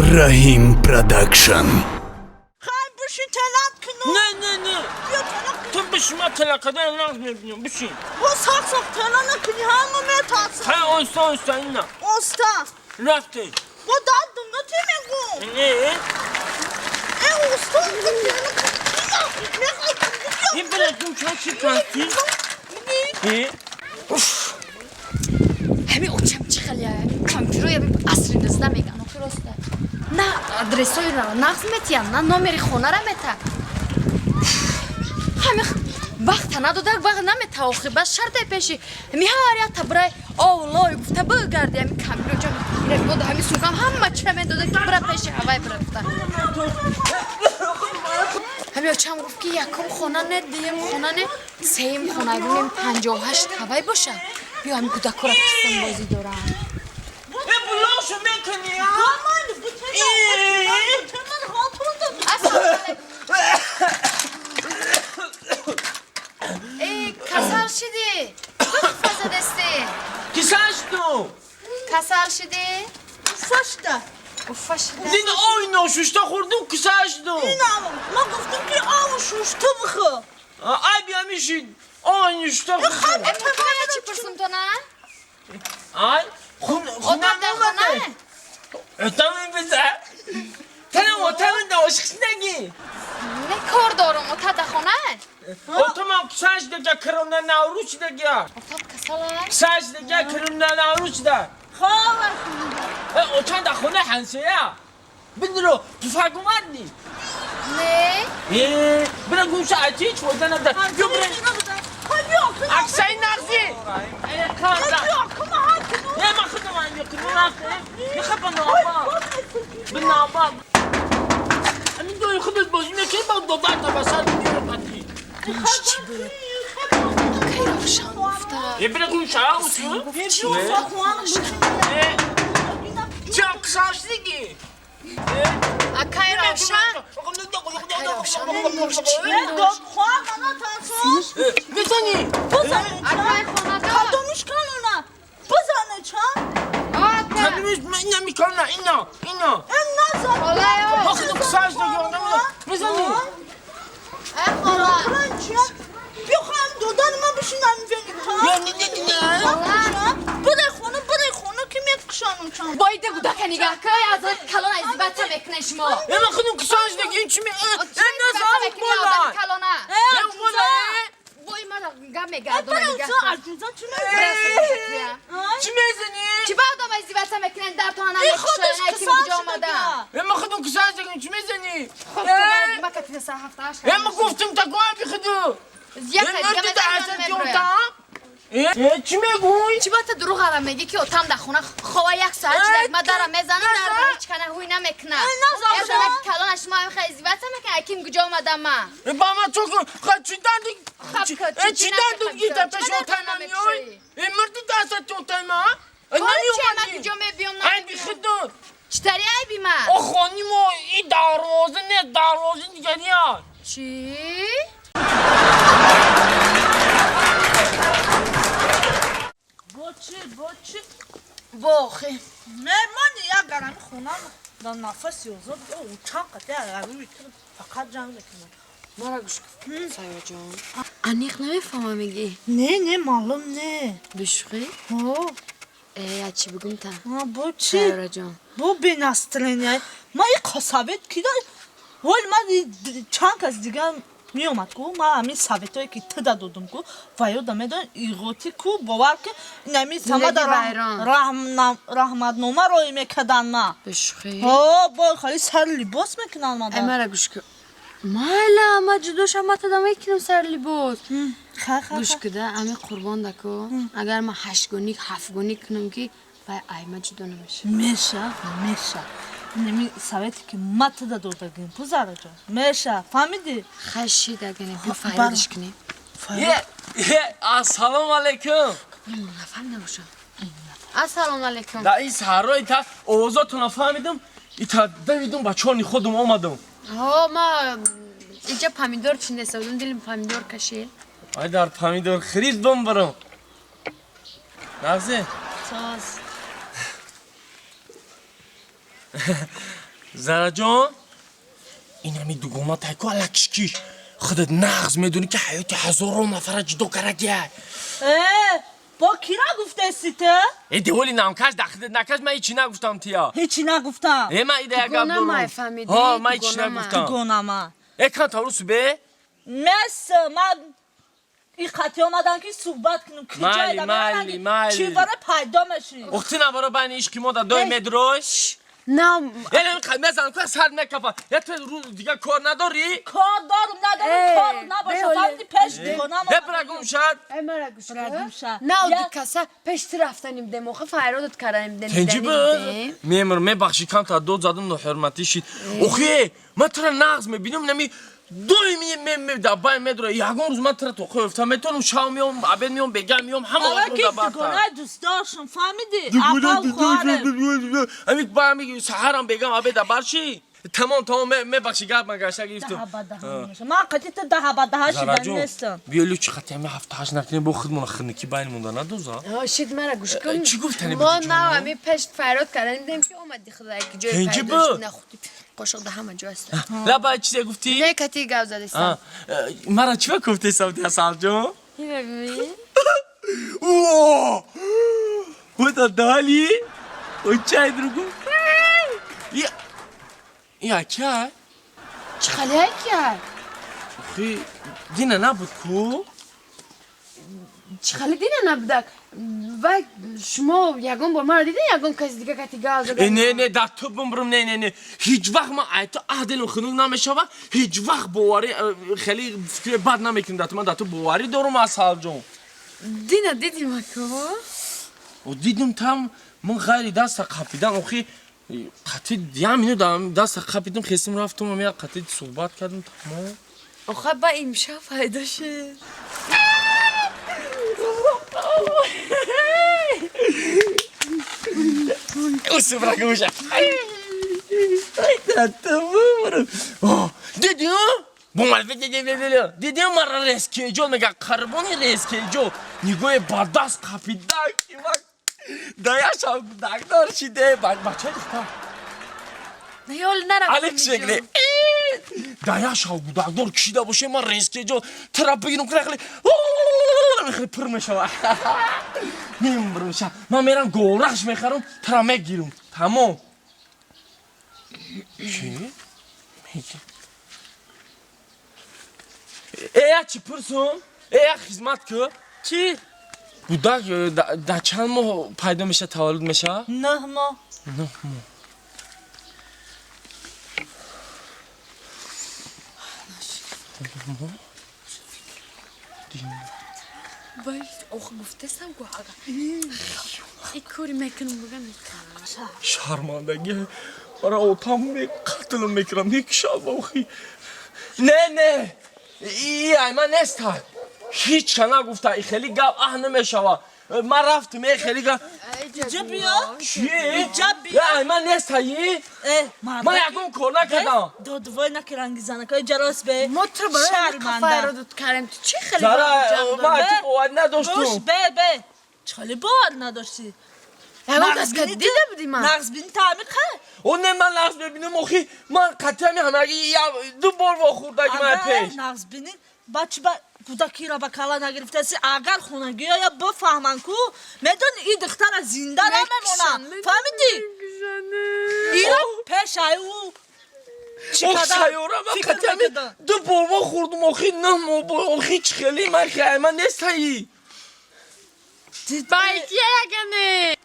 Раҳим Продакшн. Хай, бишин, талаб кунам. Не, не, не. Бия, талаб кун. Ту бишин, ман талақадан нағз мебинам, бишин. Бо сахт сахт тела накунӣ, ҳама метарсад. Хай, оҳиста оҳиста, ина. Оста. Рафтем. Бо дардум на ти мегум. Не. Э, оста, тела кун. Ин бира гум ча чи кардӣ? Э? Ҳами очам чӣ хеле ҳами компютерои ҳами асри 19 меган, охи роста. На адресои нағз метиҳам, на номери хонара мета. Ҳами вақта надода, вақт намета, охи ба шарте пеши ҳами ҳар якта бирай овлой гуфта бигарди, ҳами компютер ҷон бода, ҳами сумкам ҳама чира медода, ки бира пеши ҳавай бира гуфта. Ҳами очам гуфт, ки якум хона не, дуюм хона не, сеюм хона бинем, 58 ҳавай боша. Биё, ҳами кӯдакора писон бозӣ дорам. Э, булошу мекунӣ, а? Ассалому алайкум. Э, касал шидӣ? Бихфа задастӣ? Кисал шудум. Касал шидӣ? Фашта. Уфа шида. Дин ои ношушта хӯрдум, кисал шудум. Ман гуфтам, ки аву шушта бихӯр. Ай, бия мишид. Ой нушта хӯрдум. Э, мехоҳӣ чӣ пурсум то на? Ай, хун Отам дар хона? Отам биза. Танам отам да ошиқшидаги. Не, кор дорум, ота дар хона? Отамам кисал шудага, корона наврӯз шудага. Отат касал аст? Кисал шудага, корона наврӯз шуда. Ховар. Э, отам дар хона ҳамсоя. Бидро, туфак омадни? Не. Э, бира гумша, ачи ҳеч фоида надорад. Биё, бира. Аксаи нағзи. Э, қанда. Э, ман худам ай мекунам, рафтем. Мехоҳам ба наба. Ба наба. Ҳамин дои худат бозӣ мекунӣ, ба додар табасар меёрад қатӣ. Чӣ буд? Кай Равшан гуфта? Э, бира гумша, усу. Э, чам кисал шудиги? Акай Равшан? Акай Равшан дошт чӣ дошт? Э, мезанӣ? Акай хонадор? Кадомиш канона? Бизане ча? Ака. Кадомиш ина микона, ина, ина. Назар. Холаё. Ман худам кисал шудагӣ, мезанӣ? Э, хола. Бихоҳам додан ман бишинам. Не, не, не, не. Бирай хона, бирай хона, ки мекушанам чам. Боида гудака нигаҳ кай, аз калон издиваться мекунед шумо. Э, ман худам кисал шудагӣ, ин чӣ э, назар бола. Одами калона. Э, бола, э. Бой мара гап мегардона, нигаҳ кун. Аҷуза, чӣ? Чӣ мезанӣ? Чӣ ба одам издиваться мекунед, дартона намекушояд, ки куҷо омада? Э, ман худам кисал шудагӣ, чӣ мезанӣ? Хоб, Э, ма катиса ҳафтааш. э, ман гуфтам такои бихуду. Яка дига мезанам, меброям. Э, чӣ мегӯй? Чӣ ба ту дурӯғ ара мегӣ, ки отам дар хона хова як соат чидак, ма дара мезанам, дар ба ҳеҷ кана ҳуй намекунад. Язана ки калона шумо ҳамин хел издиваться мекунад, ким куҷо омадам ма? Э, ба ман чӣ кун? Ха, чӣ дарди? Хаб кун, Э, чӣ чӣ дарди накунӣ, гирда чӣ пеши дарди отаи ман намекушоӣ? меой? Э, мурди дастати отаи ман? Э, Кори чӣ, ман намеомадӣ? куҷо мебиём? Ай, бихуду. Чӣ тари айби ман? О, хони мо и дарвоза не, дарвоза дигари аст. Чӣ? Бо чӣ, бо чӣ? Бохи. Меҳмони як гарами хона дар нафаси озод чанд қати фақат ҷанг мекунад. Мара гӯш кун, Сайёҷон. Аниқ намефаҳмам, мегӣ? Не, не, маълум не. Бишӯхӣ? Э, я чӣ бигум та? Бо чӣ? Сайёраҷон. Бо бенастроения ма и совет ки да вол, ма чанд кас дига меомад ку, ма ҳамин советое ки туда додум ку, ва ёдам медон иғоти ку, бовар ки инами самада вайрон. Раҳматнома роӣ мекардан ма. Бишӯхӣ? Ҳо, бо хали сари либос мекунанд ма. Э, мара гӯш кун. Майла, ма ҷудо шам, тада мекунам сари либос. Гӯш куда, ами қурбон даку. Агар ман ҳаштгоник, ҳафтгоник кунам, ки вай айма ҷудо намеша. Меша, меша, инами совете ки ма туда додагим пузараҷон, меша, фаҳмидӣ? Хашид, агане биё фарёдиш кунем. Э, э, ассалому алайкум. Нафаҳмида бошам. Ассалому алайкум. Да ин саҳрои та овозотона фаҳмидам, ита давидум, ба чорни худум омадам. Ҳо, ма инҷа помидор чинеса будам, дилим помидор кашид. Ай, дар помидор хирид бом барам. Нағзе? Соз. Зараҷон, ин ҳами дугона тайку алакишкиш. Худат нағз медонӣ, ки ҳаёти ҳазорон нафара ҷудо карагия. Э, бо кира гуфтаси ту? Э, деволи намкаш дахдат накаш, ман ҳечи нагуфтам тия. Ҳечи нагуфтам. Э, ман ида як гап Дугона дорам. май фаҳмидӣ? Ҳа, ман ҳечи Дугона май. нагуфтам. Дугонама. Э, кан тавру субе? Мес, ман и қатӣ омадам, ки суҳбат кунам. Майли, майли, майли. Чӣ бара пайдо мешӣ? Ухти наваро байни ишқи мо да дой медрой. На. Эле мезанам, ку сар мекафа. Я ту рӯз дигар кор надорӣ? Кор дорум, надорум, Э, кор набоша. беҳоле. Фаҳмиди, пеш дугонам. Э, бира гум шад. Ай, мара гӯш Бира гӯш ша. На, Я- ди каса пеш ту рафтаним дем, охи файродат карданим дем. Тенҷи буд? Мемир, мебахшӣ, камтар дод задум, ноҳурматӣ шид. Охи, ман тура нағз мебинам, нами доим дар байн медора. Ягон рӯз ман тура тоқо ёфта метавонам, шав меом, обед меом, бега меом, ҳама Ҳала ки вақт барта. дугонаи дӯстдоршум, фаҳмидӣ? Аввал хоҳарем. Ами ба ами саҳарам бегам обеда барши. Тамом, тамом, мебахшӣ, гап ман гашта гирифтум. Даҳа ба даҳа меша. Ман қатъи ту даҳа ба даҳа шидан Зараҷон, нестам. биё лучи хати ами ҳафта ҳашт накунем, бо худмона хиники байн монда надоза. Шид, мара гӯш кун. Чӣ гуфтани Мо буди, на ҷонам? ами пеш файрод карданим дем, ки омади худо як ҷой Тенҷи пайдо буд? шуд, на худи қошуқ да ҳама ҷо аст. Лаба, чизе гуфтӣ? Не, кати гап задистам. Мара чӣ гуфтӣ, савти Асалҷон? Ина. О! Вот отдали. Ой, чай другу. Я. Я чай. Чӣ хали ки? Охи, дина набуд ку? Чӣ хали дина набудак? Вай шумо ягон бор маро дидин ягон каси дига кати гап зада? Э, не, не, дар ту бумрум, не, не, не. Ҳеҷ вақт ман ай ту аҳдилам хунук намешава, ҳеҷ вақт боварӣ хеле фикри бад намекунам дар ту, ман дар ту боварӣ дорум, Асалҷон. Дина дидим ако? О, дидум там, ман ғайри даста қапидан, охи, қатъи як минут даста қапидам, хестим рафтум, як қатъи суҳбат кардем, тамом. Оха ба имшаб пайдо шуд. Усибра гӯша. Дидӣ? Дидӣ, мара резкеҷо мега, қарбони резкеҷо нигоҳе ба даст қапида, ки даяшам дагдор шиде бачаи духтар. Ёл нарафтам. Алек шекли даяшав гудагдор кишида боше, ман резкеҷо тара бигирам, хеле хеле пур мешава, мембурам. Ман мерам горахш мехарам, тара мегирам, тамом. Чӣ э, як чӣ пурсум, э, як хизмат ку. Чӣ? Гудак дар чанд моҳ пайдо меша, таваллуд меша? 9 моҳ. 9 моҳ. Вай, ох, гуфтестам ку, ага. И кори мекунам, бугам. Шармандагӣ мара отам қатлм мекунам, мекушад охи. Не, не, и ай ман неста, ҳеҷ ка нагуфта, и хеле гап аҳ намешава. Ман рафтум, э, хеле гап. Иҷа биё. Чи? Иҷа биё. Ай ман нестаи. Э, ман ягон кор накардам. Додвой накиранги занака, иҷа рост бе. Мо ту барои Шарманда. файродат кардем. Ту чӣ хеле Зара, ман ту боварӣ Гӯш надоштум. бе, бе. Чӣ хеле бовар надоштӣ? Ягон кас ка дида будӣ ман? Нағзбини таъмиқа? О, не, ман нағз мебинам, охи, ман қатъиями ҳамаги ду бор вохӯрдаги ман пеш. Нағзбини ба чӣ ба кӯдакиро ба кала нагирифтаси? Агар хонагиёя бифаҳманд ку, медони, и духтара зинда намемонад, фаҳмидӣ? Ира пешаи ӯ чӣ Ох, қадар сайёра, ман фикр қатъиями мекардам. ду бор вохӯрдум, охи, 9 моҳ, охи, чӣ хеле ман хай ман нестаи. Байки ягане.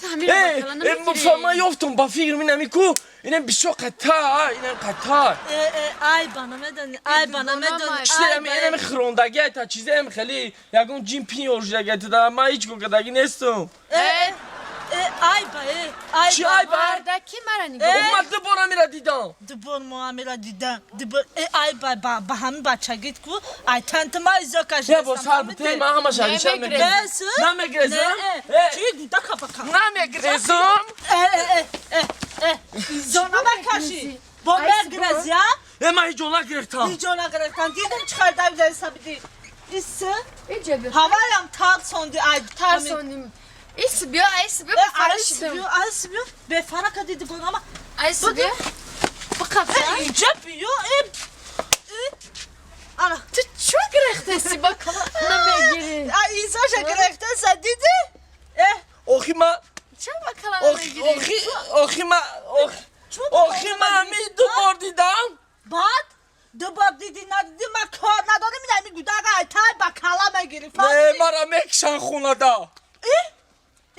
Ту ҳамиро ба кала Э, намегирӣ. ман ёфтум, ба фикр минами ку, инам бисёр қатар, инам қатар. Э, э, айба намедони, айба намедони. Чизе инами хирондагӣ та, чизеам хеле ягон ҷин пин ёршидаги та, ман ҳеҷ кор кардаги нестум. Э, э, айба, э, айба. Чӣ айба? Мардаки мара Э. нигоҳ. Ман ду бор амира дидам. Ду бор мо амира дидам. Ду бор, э, айба, ба ҳамин бачагит ку, ай тантма изо кашидастам. Я бо сар бите, ман ҳамаш алиша Намегирезам. мекунам. Бес? Намегирезам? Не, Э. чӣ гудака ба кала? Намегирезам. Э, э, э, э, э, изо намакашӣ. Бо мегирези, а? Э, ман ҳеҷ ҷо нагирифтам. Ҳеҷ нагирифтам. Дидам чӣ хел давида сабиди. Ис Иҷа биё. ҳаваям тарсонди, ай. Тарсоним. Ис биё, айс биё, бефара шидам. Биё, айс биё, бефара кади дигонама. Айс биё. Биқапса. Инҷа биё, э. Ана. Ту чӣ гирехтаси, ба кала намегирӣ? А инсоша гирехтаса, диди? Э. Охи ма Чӣ ба кала намегирӣ? Охи, охи ма, охи ма ҳами ду бор дидам. Баъд ду бор диди, надиди, ма кор надорем, ин ҳами гудага айтай ба кала мегирӣ. Не, мара мекушан хонада. Э?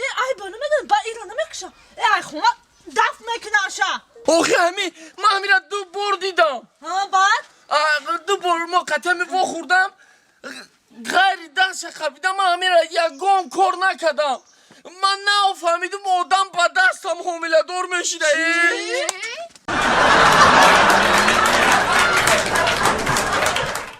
Э, ай ба намедонам, ба иро намекушам. Э, ай хона дафт мекунаша. Охи ҳами ма ҳамира ду бор дидам. Ҳа, баъд? Ду бор мо қатами вохӯрдам, ғайри дастша қапидам, ман ҳамира ягон кор накардам. Ман нафаҳмидум, одам ба дастам ҳомиладор мешида.